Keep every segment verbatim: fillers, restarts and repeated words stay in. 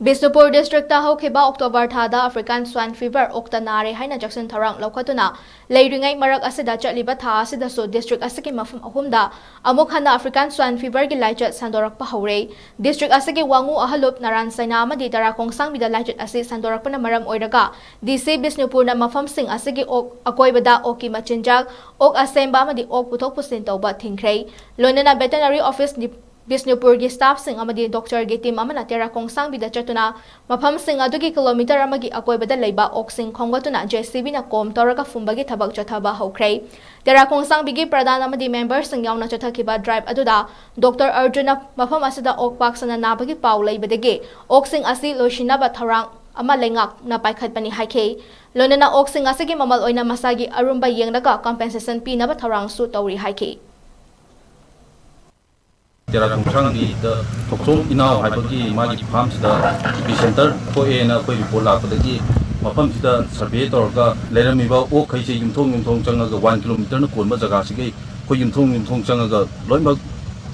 Bishnupur district ꯍꯧꯈꯤꯕ October ꯊꯥꯗ African swine fever ꯑꯣꯛꯇ ꯅꯥꯔꯦ ꯍꯥꯏꯅ ꯆꯦꯛꯁꯤꯟ ꯊꯧꯔꯥꯡ ꯂꯧꯈꯠꯇꯨꯅ ꯂꯩꯔꯤꯉꯩ ꯃꯔꯛ ꯑꯁꯤꯗ ꯆꯠꯂꯤꯕ ꯊꯥ ꯑꯁꯤꯗꯁꯨ ꯗꯤꯁꯇ꯭ꯔꯤꯛ ꯑꯁꯤꯒꯤ ꯃꯐꯝ ꯑꯍꯨꯝꯗ ꯑꯃꯨꯛ ꯍꯟꯅ ꯑꯐ꯭ꯔꯤꯀꯥꯟ ꯁ꯭ꯋꯥꯏꯟ ꯐꯤꯚꯔꯒꯤ ꯂꯥꯏꯆꯠ ꯁꯟꯗꯣꯔꯛꯄ ꯍꯧꯔꯦ꯫ ꯗꯤꯁꯇ꯭ꯔꯤꯛ ꯑꯁꯤꯒꯤ ꯋꯥꯉꯨ ꯑꯍꯜꯂꯨꯞ ꯅꯔꯥꯟ ꯁꯩꯅꯥ ꯑꯃꯗꯤ ꯇꯔꯥ ꯈꯣꯡꯁꯥꯡꯕꯤꯗ ꯂꯥꯏꯆꯠ ꯑꯁꯤ ꯁꯟꯗꯣꯔꯛꯄꯅ ꯃꯔꯝ ꯑꯣꯏꯔꯒ ꯗꯤ ꯁꯤ ꯕꯤꯁꯅꯨꯄꯨꯔꯅ ꯃꯐꯝꯁꯤꯡ ꯑꯁꯤꯒꯤ ꯑꯣꯛ ꯑꯀꯣꯏꯕꯗ ꯑꯣꯛꯀꯤ ꯃꯆꯤꯟꯖꯥꯛ, ꯑꯣꯛ ꯑꯁꯦꯝꯕ ꯑꯃꯗꯤ ꯑꯣꯛ ꯄꯨꯊꯣꯛ ꯄꯨꯁꯤꯟ ꯇꯧꯕ ꯊꯤꯡꯈ꯭ꯔꯦ꯫ ꯂꯣꯏꯅꯅ ꯚꯦꯇꯦꯅꯔꯤ ꯑꯣꯐꯤꯁ ꯕꯤꯁꯅꯨꯄꯨꯔꯒꯤ ꯁ꯭ꯇꯥꯐꯁꯤꯡ ꯑꯃꯗꯤ ꯗꯣꯛꯇꯔꯒꯤ ꯇꯤꯝ ꯑꯃꯅ ꯇꯦꯔꯥ ꯈꯣꯡꯁꯥꯡꯕꯤꯗ ꯆꯠꯇꯨꯅ ꯃꯐꯝꯁꯤꯡ ꯑꯗꯨꯒꯤ ꯀꯤꯂꯣꯃꯤꯇꯔ ꯑꯃꯒꯤ ꯑꯀꯣꯏꯕꯗ ꯂꯩꯕ ꯑꯣꯛꯁꯤꯡ ꯈꯣꯝꯒꯠꯇꯨꯅ ꯖꯦ ꯁꯤ ꯕꯤꯅ ꯀꯣꯝ ꯇꯧꯔꯒ ꯐꯨꯝꯕꯒꯤ ꯊꯕꯛ ꯆꯠꯊꯕ ꯍꯧꯈ꯭ꯔꯦ꯫ ꯇꯦꯔꯥ ꯈꯣꯡꯁꯥꯡꯕꯤꯒꯤ ꯄ꯭ꯔꯙꯥꯟ ꯑꯃꯗꯤ ꯃꯦꯝꯕꯔꯁꯤꯡ ꯌꯥꯎꯅ ꯆꯠꯊꯈꯤꯕ ꯗ꯭ꯔꯥꯏꯚ ꯑꯗꯨꯗ ꯗꯣꯛꯇꯔ ꯑꯔꯖꯨꯟꯅ ꯃꯐꯝ ꯑꯁꯤꯗ ꯑꯣꯛ ꯄꯥꯛ ꯁꯟꯅ ꯅꯥꯕꯒꯤ ꯄꯥꯎ ꯂꯩꯕꯗꯒꯤ ꯑꯣꯛꯁꯤꯡ ꯑꯁꯤ ꯂꯣꯏꯁꯤꯟꯅꯕ ꯊꯧꯔꯥꯡ ꯑꯃ ꯂꯩꯉꯥꯛꯅ ꯄꯥꯏꯈꯠꯄꯅꯤ ꯍꯥꯏꯈꯤ꯫ ꯂꯣꯏꯅꯅ ꯑꯣꯛꯁꯤꯡ ꯑꯁꯤꯒꯤ ꯃꯃꯜ ꯑꯣꯏꯅ ꯃꯁꯥꯒꯤ ꯑꯔꯨꯝꯕ ꯌꯦꯡꯂꯒ ꯀꯝꯄꯦꯟꯁꯦꯁꯟ ꯄꯤꯅꯕ ꯊꯧꯔꯥꯡꯁꯨ ꯇꯧꯔꯤ ꯍꯥꯏꯈꯤ꯫ ꯇꯦꯔꯥ ꯈꯣꯡꯁꯥꯡꯕꯤꯗ ꯊꯣꯛꯆꯣꯝ ꯏꯅꯥꯎ ꯍꯥꯏꯕꯒꯤ ꯃꯥꯒꯤ ꯐꯥꯔꯝꯁꯤꯗ ꯏꯄꯤ ꯁꯦꯟꯇꯔ ꯊꯣꯛꯑꯦꯅ ꯑꯩꯈꯣꯏ ꯔꯤꯄꯣꯔꯠ ꯂꯥꯛꯄꯗꯒꯤ ꯃꯐꯝꯁꯤꯗ ꯁꯔꯚꯦ ꯇꯧꯔꯒ ꯂꯩꯔꯝꯃꯤꯕ ꯑꯣꯛꯈꯩꯁꯦ ꯌꯨꯝꯊꯣꯡ ꯌꯨꯝꯊꯣꯡ ꯆꯪꯉꯒ ꯋꯥꯟ ꯀꯤꯂꯣꯃꯤꯇꯔꯅ ꯀꯣꯟꯕ ꯖꯒꯥꯁꯤꯒꯤ ꯑꯩꯈꯣꯏ ꯌꯨꯝꯊꯣꯡ ꯌꯨꯝꯊꯣꯡ ꯆꯪꯉꯒ ꯂꯣꯏꯅꯃꯛ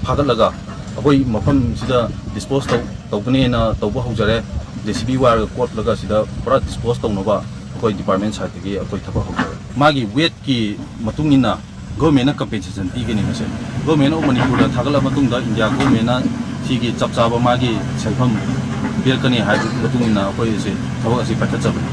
ꯐꯥꯒꯠꯂꯒ ꯑꯩꯈꯣꯏ ꯃꯐꯝꯁꯤꯗ ꯗꯤꯁꯄꯣꯁ ꯇꯧ ꯇꯧꯒꯅꯦꯅ ꯇꯧꯕ ꯍꯧꯖꯔꯦ꯫ ꯖꯦ ꯁꯤ ꯕꯤ ꯋꯥꯏꯔꯒ ꯀꯣꯠꯂꯒ ꯁꯤꯗ ꯄꯨꯔꯥ ꯗꯤꯁꯄꯣꯁ ꯇꯧꯅꯕ ꯑꯩꯈꯣꯏ ꯗꯤꯄꯥꯔꯠꯃꯦꯟ ꯁꯥꯏꯠꯇꯒꯤ ꯑꯩꯈꯣꯏ ꯊꯕꯛ ꯍꯧꯖꯔꯦ꯫ ꯃꯥꯒꯤ ꯋꯦꯠꯀꯤ ꯃꯇꯨꯡ ꯏꯟꯅ ꯒꯣꯔꯃꯦꯟꯅ ꯀꯝꯄꯦꯟꯁꯦꯁꯟ ꯄꯤꯒꯅꯤ꯫ ꯃꯁꯦ ꯒꯣꯔꯃꯦꯟ ꯑꯣꯐ ꯃꯅꯤꯄꯨꯔꯗ ꯊꯥꯒꯠꯂꯕ ꯃꯇꯨꯡꯗ ꯏꯟꯗꯤꯌꯥ ꯒꯣꯔꯃꯦꯟꯅ ꯁꯤꯒꯤ ꯆꯞ ꯆꯥꯕ ꯃꯥꯒꯤ ꯁꯦꯟꯐꯝ ꯄꯤꯔꯛꯀꯅꯤ ꯍꯥꯏꯕꯒꯤ ꯃꯇꯨꯡ ꯏꯟꯅ ꯑꯩꯈꯣꯏ ꯑꯁꯤ ꯊꯕꯛ ꯑꯁꯤ ꯄꯥꯏꯈꯠꯆꯕꯅꯤ꯫